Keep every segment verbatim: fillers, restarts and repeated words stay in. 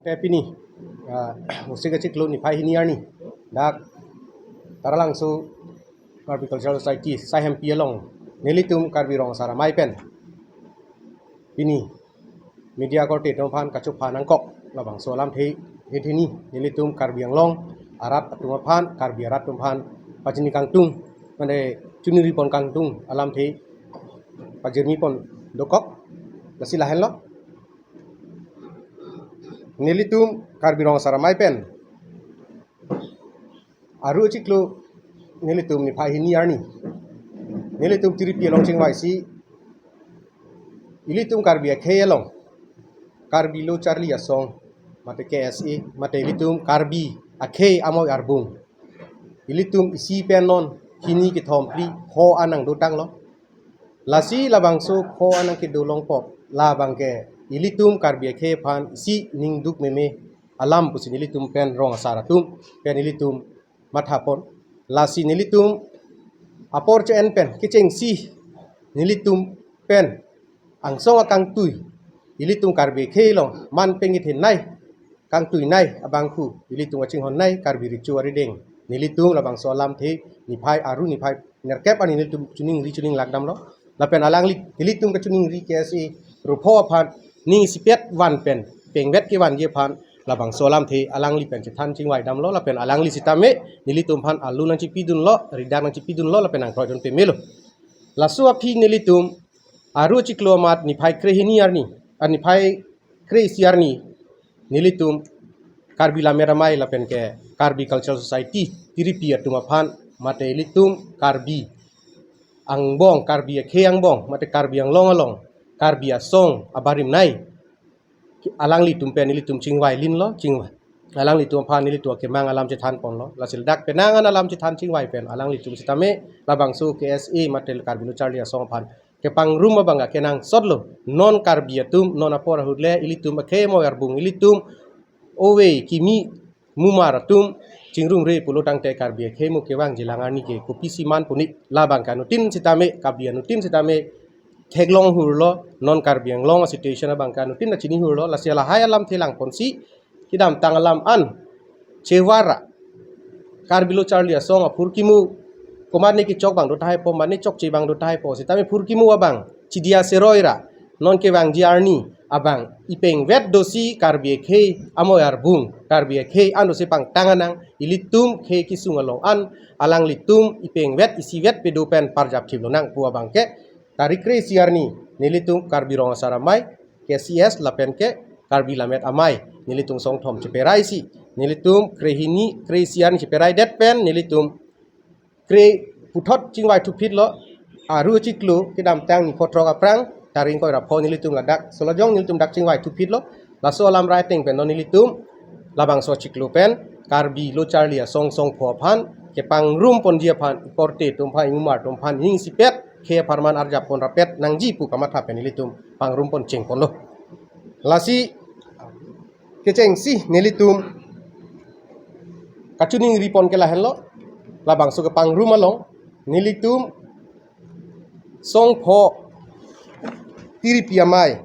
Te pini, ah, Vosik achiklo niphai hini arni, dak Taralangso Karbi Cultural Society Saihempi along nelitum Karbi Rong Asar Amei pen pini media korte atum aphan kachupha nangkok labangso alamthe hini nelitum Karbi Anglong arat atum aphan, Karbi arat atum aphan pachini kangtung, mane chuningri pon kangtung alamthe pajirmi pon dokok. Lasi lahenlo, nelitum Karbi Rong Asar Amei pen aru achiklo nelitum niphai hini arni nelitum tiripi along chingvaisi, ilitum Karbi akhei along Karbi Lo Charli Asong mate K S A mate ilitum Karbi akhei amoi arbung ilitum isi pen non hini kethom phli pho an nangdotanglo. Lasi labangso pho an nangkedolong pop labang ke ilitum Karbi akhei aphan isi ningduk meme alam pusi nelitum pen rong asar atum pen ilitum mathapon. Lasi nelitum apor cho-en pen kechengsi nelitum pen angsong akangtui ilitum Karbi akhei along man pengithin nai, kangtui nai abangphu ilitum kachinghon nai Karbi Recho Arideng. Nelitum labangso alamthe niphai aru niphai nerkep arni nelitum chuningri chuninglak damlo. Lapen alangli nelitum kachuningri K S A rupho aphan ning isipet van pen pengvet kevanji aphan labangso alamthe alangli pen chethan chingvai damlo. Lapen alangli sitame nelitum aphan alu nangchipidunlo, ridak nangchipidunlo lapen nangkroidun pemelo. Laso aphi nelitum aru achiklo amat niphai krehini arni, ah, niphai kre-isi arni nelitum Karbi Lammet Amei lapen ke Karbi Cultural Society tiripi atum aphan mate ilitum Karbi angbong, Karbi akhei angbong mate Karbi Anglong along Karbi asong abarim nai alanglitum pen ilitum chingvai linlo, chingvai. Alanglitum aphan ilitum akemang alam chethan ponlo. Lasi ladak penang an alam chethan chingvai pen alanglitum sitame labangso K S A mate Karbi Lo Charli Asong aphan kepangrum abang akenangsotlo. Non Karbi atum, non apor ahut le ilitum akhei amoi arbung, ilitum ove kimi mumar atum chingrumre pulo tangte Karbi akhei mo kevangji alang arni ke kopisi man pu ni, labang ke anuttin sitame, Karbi anuttin sitame theklong hurlo, non Karbi Anglong a-situation abang ke anuttin ta chini hurlo. Lasi lahai alamthe langponsi kedamtang alam an chevar ra Karbi Lo Charli Asong aphurkimo komatne kechok abang do tahai po, mane chokche abang do tahai po, sitame phurkimo abang chidia seroi ra non kevangji arni abang ipengvet dosi Karbi akhei amoi arbung, Karbi akhei an dosi pangtang anang, ilitum khei kesung along an alanglitum ipengvet isivet pedo pen parjap thip lonang pu abang ke tarik kre-isi arni nelitum Karbi Rong Asar Amei, K C S lapen ke Karbi Lammet Amei nelitum songthom cheperaisi, nelitum krehini kre-isi arni cheperaidet pen nelitum kre puthot chingvai thuphitlo. Aru achiklo kedamtang ni photrok aphrang tarik ingkoi ra pho nelitum ladak Solajong nelitum dak chingvai thuphitlo. Laso alam rai ateng pen non nelitum labangso achiklo pen Karbi Lo Charli Asong songpho aphan kepangrum ponji aphan, korte atum aphan, imumar atum aphan ning isipet khei apharman arjap pon rapet nangji pu kamatha pen nelitum pangrum pon chengponlo. Lasi kechengsi nelitum kachuningri pon ke lahenlo, labangso kepangrum along nelitum songpho tiripi amei,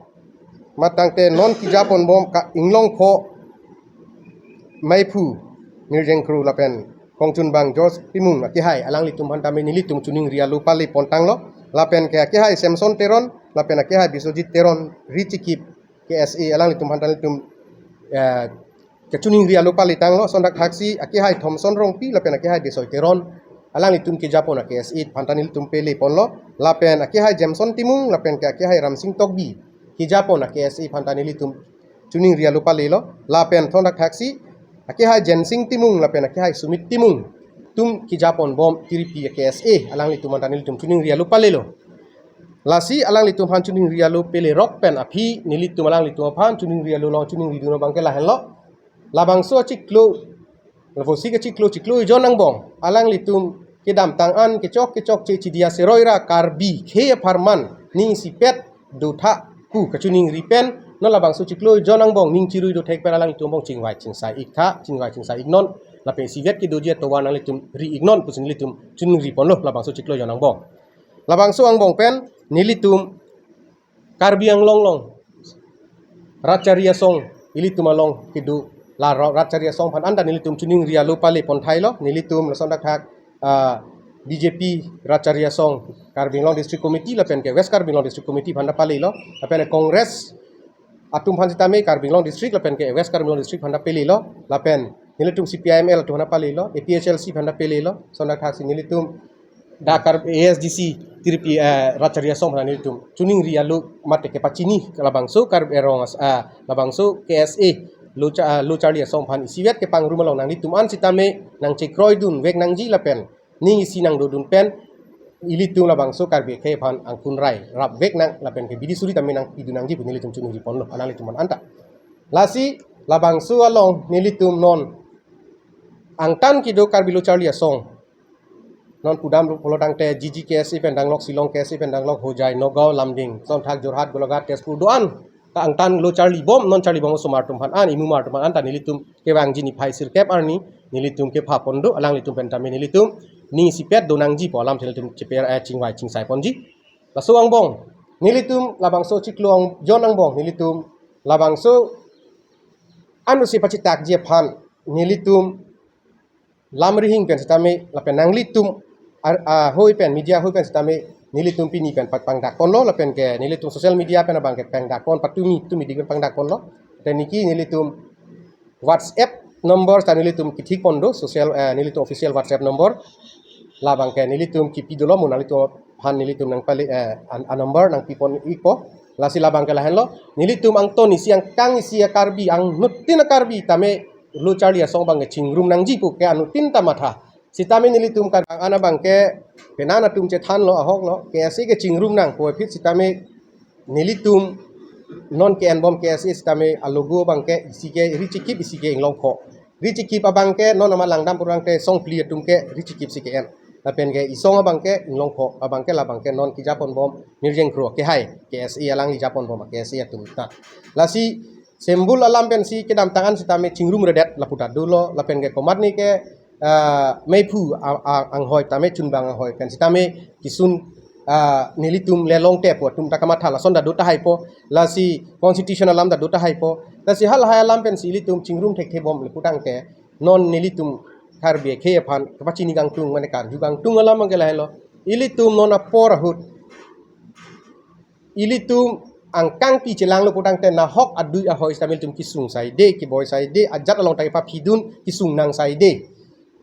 matangte non kejapon bom ka inglongpho meiphu Mirjeng Kro lapen kongchunbang George Timung akehai alanglitum aphan tame nelitum chuningri alo pale pontanglo, lapen ke akehai Samson Teron lapen akehai Biswajit Teron, Richikip K S A alanglitum aphan ta nelitum, eh, kachuningri alo pale tanglo. Lason thakthaksi akehai Thomson Rongpi lapen akehai Bisoi Teron alanglitum kejapon a-K S A aphan ta nelitum pele ponlo. Lapen akehai Jameson Timung lapen ke akehai Ramsing Tokbi kejapon a-K S A aphan ta nelitum chuningri alo palelo. Lapen lason thakthaksi akehai Jensing Timung lapen akehai Sumit Timung atum kejapon bom tiripi a-K S A alanglitum aphan ta nelitum chuningri alo palelo. Lasi alanglitum aphan chuningri alo pelerok pen aphi nelitum alanglitum aphan chuningri alo along chuningridun abang ke lahenlo. Labangso achiklo, la Vosik achiklo, chiklo ejon angbong alanglitum kedamtang an kechok kechokche chidia seroi ra Karbi khei apharman ning isipet dotha pu kachuningri pen non labangso chiklo ejon angbong ning chirui dothek pen alanglitum angbong chingvai chingsai iktha, chingvai chingsai iknon, lapen isivet kedoji atovar nanglitum ri iknon pusi nelitum chuningri ponlo labangso chiklo ejon angbong. Labangso angbong pen nelitum Karbi Anglong along Rat Charli Asong ilitum along kedo la Ra- Ratchari Asong aphan anta nelitum choningri alo pale pon thailo, nelitum lason thakthak, ah, B J P Ratchari Asong Karbi Anglong District Committee lapen ke West Karbi Anglong District Committee aphan ta palelo, lapen Congress atum aphan sitame Karbi Anglong District lapen ke West Karbi Anglong District aphan ta palelo, lapen nelitum C P I M L atum aphan ta palelo, A P H L C aphan ta palelo, lason thakthak si nelitum dak Kar- A S D C Tirpi, eh, Ratchari Asong aphan nelitum choningri alo mate kepachini labangso Karbi Anglong as- ah, labangso K S A Lo Cha- ah, Lo Charli Asong aphan isivet kepangrum along nanglitum an sitame nangchekroidun vek nangji lapen ning isi nangdodun pen ilitum labangso Karbi akhei aphan angkun rai rap vek nang lapen ke bidi suri tame nangpidun nangji pu nelitum choningri ponlo alanglitum aphan anta. Lasi labangso along nelitum non angtan kedo Karbi Lo Charli Asong non pudam lo pulo tangte G G K S A pen danglok, Shillong K S A pen danglok, Hojai, Nagaon, Lumding, lason thak Jorhat, Golaghat, Tezpur do-an ta angtan lo charli bom, non charli bom osomar atum aphan an, imumar atum aphan anta nelitum kevangji niphai sirkep arni nelitum kepha pon do, alanglitum pen tame nelitum ning isipet do nangji pu alam nelitum cheper, eh, chingvai chingsai ponji. Laso angbong nelitum labangso chiklo ang- jon angbong nelitum labangso ansi pachitakji aphan nelitum lam rihing pen sitame lapen nanglitum ar- ahoi pen, media ahoi pen sitame nelitum pini pen pa- pangdak ponlo lapen ke nelitum social media pen abang ke pangdak pon, patumi tumi dik pen pangdak ponlo. Te niki nelitum WhatsApp number ta nelitum kethik pon do, social, eh, nelitum official WhatsApp number. Labang ke nelitum kipi dolo, mo nanglitum aphan nelitum nangpale, eh, an- a number nangpi pon ikpo. Lasi labang ke lahenlo, nelitum angton isi angkang isi a Karbi, anuttin a Karbi tame Lo Charli Asong abang ke chingrum nangji pu ke anuttin ta matha. Sitame nelitum kan ana abang ke penan atum chethanlo ahok lo, K S A ke chingrum nang pu aphi sitame nelitum non ke-en bom K S A sitame a logo abang ke isi ke richikip isi ke inglongkho. Richikip abang ke non amat langdam purang ke songpli atum ke richikip si ke-en. Lapen ke isong abang ke inglongkho, abang ke labang ke non kejapon bom Mirjeng Kro kehai K S A alangli japon bom K S A atum ta. Lasi symbol alam pensi kedamtang an sitame chingrum redet lapu ta dolo, lapen ke komatne ke, ah, meiphu a- a- anghoi tame chunbang anghoi pen sitame kisun, ah, nelitum le longte pu atum ta kamatha lason ta do tahai po, lasi constitution alam ta do tahai po. Lasi halahai alam pensi ilitum chingrum thekthe bom le putangte non nelitum Karbi akhei aphan kapachini kangtung mane karju kangtung alam abang ke lahelo. Ilitum non apor ahut ilitum angkang pi chelanglo putangte nahok adui ahoi sitame ilitum kesung saide, keboi saide, ajat along ta kepaphidun kesung nang saide.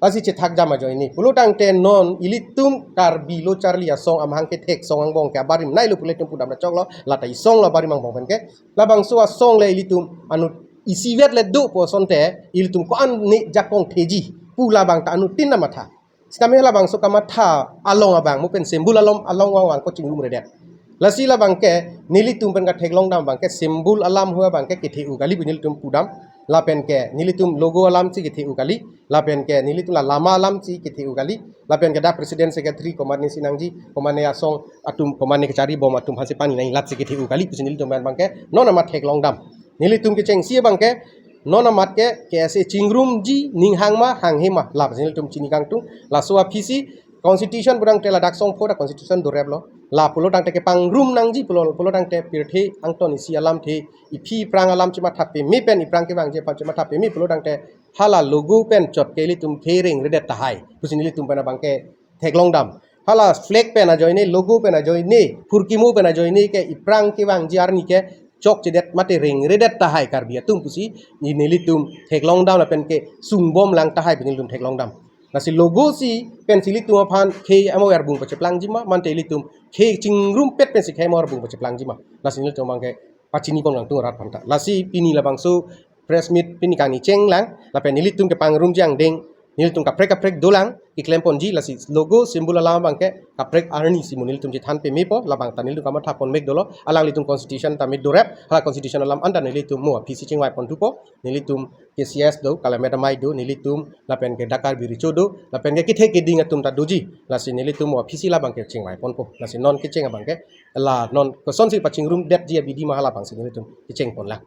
Lasi chethak jam ajoine. Pulotangte non ilitum Karbi Lo Charli Asong amahang kethek song angbong ke abarim nailo pu ilitum pudam ra choklo, lata isong lo abarim angbong pen ke. Labangso asong le ilitum anut isivet le do pu asonte ilitum ko-an ne jakong theji pu labang ta anuttin ta matha. Sitame labangso kamatha along abang mo pen symbol along along vang vang ko chingrum redet. Lasi labang ke nelitum pen katheklong dam abang ke symbol alam hu abang ke kethe-u kali pu nelitum pudam. Lapen ke nelitum logo alam si kethe-u kali. Lapen ke nelitum la lama alam si kethe-u kali. Lapen ke dak president secretary komatne si nangji, komatne asong atum, komatne kachari bom atum aphansi pani nangji, lat si kethe-u kali pusi nelitum pen abang ke non amat theklong dam. Nelitum kechengsi abang ke non amat ke K S A chingrumji ning hang ma hanghe ma, lapusi nelitum chini kangtung. Laso aphisi constitution putangte ladak songpho ta constitution dorep lo. La pulotangte kepangrum nangji pulo, pulotangte pirthe angton isi alamthe, iphi iprang alam chematha peme pen iprang kevangji aphan chematha peme pulotangte hala logo pen chot ke ilitum khereng redet tahai pusi nelitum pen abang ke theklong dam. Hala flag pen ajoine, logo pen ajoine, phurkimo pen ajoine ke iprang kevangji arni ke chokchedet mate rengredet tahai Karbi atum pusi nelitum theklong dam lapen ke sungbom lang tahai pu nelitum theklong dam. Lasi logo si pensi ilitum aphan khei amo arbung pacheplangji ma, mante ilitum khei chingrumpet pensi khei amo arbung pacheplangji ma. Lasi nelitum abang ke pachini pon kangtung arat aphan ta. Lasi pini labangso press meet pini kangni chenglang, lapen nelitum kepangrumji angdeng nelitum kaprek kaprek dolang keklem ponji, lasi logo symbol alam abang ke kaprek arni si mo nelitum chethan pemepo, labang ta nelitum kamatha pon mek dolo, alanglitum constitution ta me dorep, hala constitution alam anta nelitum mo aphisi chingvai pon thupo, nelitum K C S do, Kalamet Amei do, nelitum lapen ke dak Karbi Recho do, lapen ke kethe keding atum ta doji, lasi nelitum mo aphisi labang ke chingvai ponpo, lasi non kecheng abang ke la non kosonsi pachingrum detji abidi ma hala abangsi nelitum kecheng ponlang.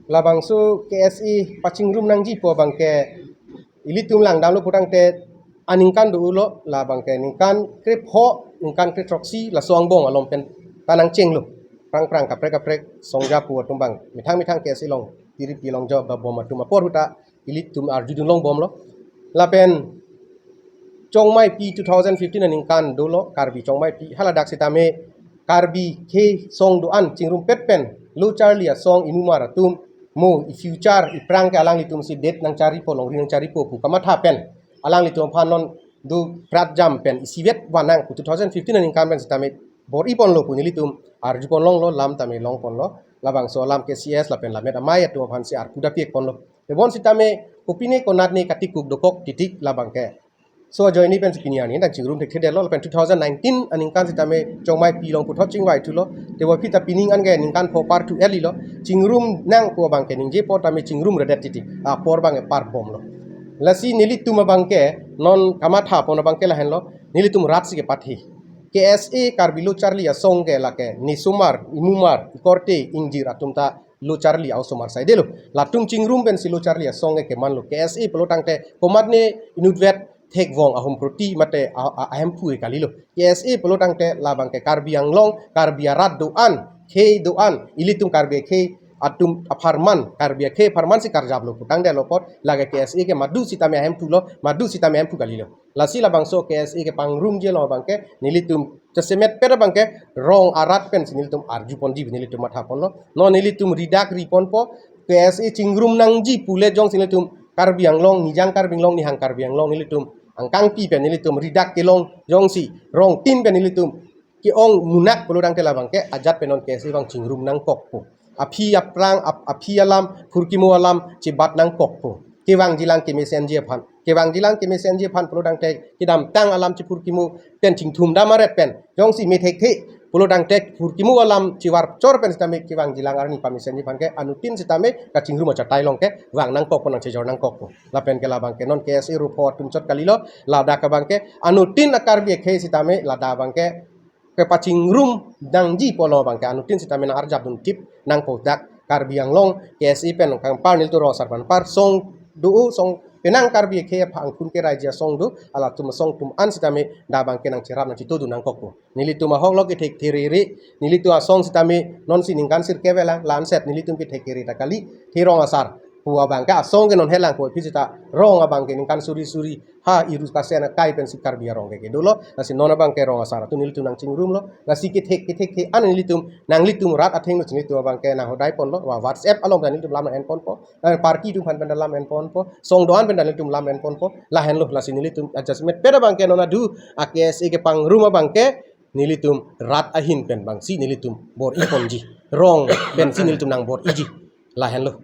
Labangso K S A pachingrum nangji pu abang ke ilitum langdamlo putangte aningkan do-ulo, labang ke ningkan krepho, ningkan krethrok-si laso angbong along pen ta nangchenglo. prang prang kaprek kaprek songja pu atum abang methang methang K S A along tiri pilong jo ba bom atum apor ahut ta ilitum arjudun longbomlo. Lapen Chongmaipi two thousand fifteen aningkan dolo Karbi Chongmaipi, haladak sitame Karbi khei song do-an chingrumpet pen lo charli asong imumar atum mo i future i prang ke alanglitum si det nangcharipo, longri nangcharipo pu kamatha pen alanglitum aphan non do pratjam pen isivet vanang pu two thousand fifteen aningkan pen sitame bor-iponlo pu nelitum arjupon longlo, lam tame longponlo. Labangso alam ke C S lapen Lammet Amei atum aphan si arpu dapikponlo. Tebon sitame kopine konatne katikuk dokok titik labang ke. So ajoine pen si pini arni ta chingrum thekthedetlo, lapen two thousand nineteen aningkan sitame Chongmaipi along puthot chingvaithulo. Tebon aphi ta pining an ke ningkan pho par thu eli lo. Chingrum nangpo abang ke ningjepo tame chingrum redet titik. Apor abang ke parbomlo. Lasi nelitum abang ke non kamathapon abang ke lahenlo. Nelitum rat si kepathe. K S A Karbi lo charli asong ke lake nisomar, imumar, ikorte, ingjir atum ta lo charli a-osomar saidelo. Latum chingrum pensi lo charli asong ke kemanlo. K S A pulo tangte komatne inutvet thekvong ahum proti mate a-, a-, ahemphu ke kalilo. K S A pulo tangte labang ke Karbi Anglong, Karbi arat do-an, khei do-an, ilitum Karbi khei atum apharman, Karbi khei apharman si karjaplo putangdetlo apot, lake K S A ke madu sitame ahemphulo, madu sitame ahemphu kalilo. Lasi labangso K S A kepangrumji along abang ke nelitum jasemetpet abang ke rong arat pensi nelitum arjuponji pu nelitum mathaponlo. Non nelitum ridak riponpo, K S A chingrum nangji pule jongsi nelitum Karbi Anglong, Nijang Karbi Anglong, Nihang Karbi Anglong nelitum angkangpi pen nelitum ridak kelong jongsi rong tin pen nelitum ke-ong munak pulo tangte labang ke ajat pen non K S A abang chingrum nangkokpo. Aphi aphrang, ap-, aphi alam, phurkimo alam chibat nangkokpo. Kevangjilang kemesenji aphan. Kevangjilang kemesenji aphan pulo tangte kedamtang alam chiphurkimo pen chingthum dam aret pen jongsi methekthe pulo tangte phurkimo alam chivarchor pen sitame kevangjilang arni pamesenji aphan ke anuttin sitame kachingrum achatai along ke vang nangkokpo, nangchejor nangkokpo. Lapen ke labang ke non K S A rupho atum chot kalilo, ladak abang ke anuttin a-Karbi akhei sitame ladak abang ke kepachingrum nangji pu along abang ke anuttin sitame nang-arjapdun tip nangpo dak Karbi Anglong K S A pen kangpar nelitum rong asar aphan par song do, song penang Karbi akhei aphan angkun keraiji asong do, halatum asong atum an sitame dak abang ke nangcherap nangchitodun nangkokpo. Nelitum ahok lo kethek therere, nelitum asong sitame nonsi ningkan sirkep elang, la-anset nelitum kethek kere ta kali, therong asar pu abang ke asong ke non helangpo, aphi seta rong abang ke ningkan suri suri ha irus kasen akai pensi Karbi arong ke kedolo, lasi non abang ke rong asar atum nelitum nangchingrumlo, lasi kethek kethek the an nelitum nanglitum rat athengno si nelitum abang ke nanghodaiponlo, wa WhatsApp along ta nelitum lam nang-enponpo, eh, party atum aphan pen ta lam enponpo, song do-an pen ta nelitum lam enponpo, lahenlo, lasi nelitum adjustment pen abang ke non adu a-K S A kepangrum abang ke nelitum rat ahin pen abang si nelitum bor-iponji, rong pensi nelitum nangbor-iji, lahenlo.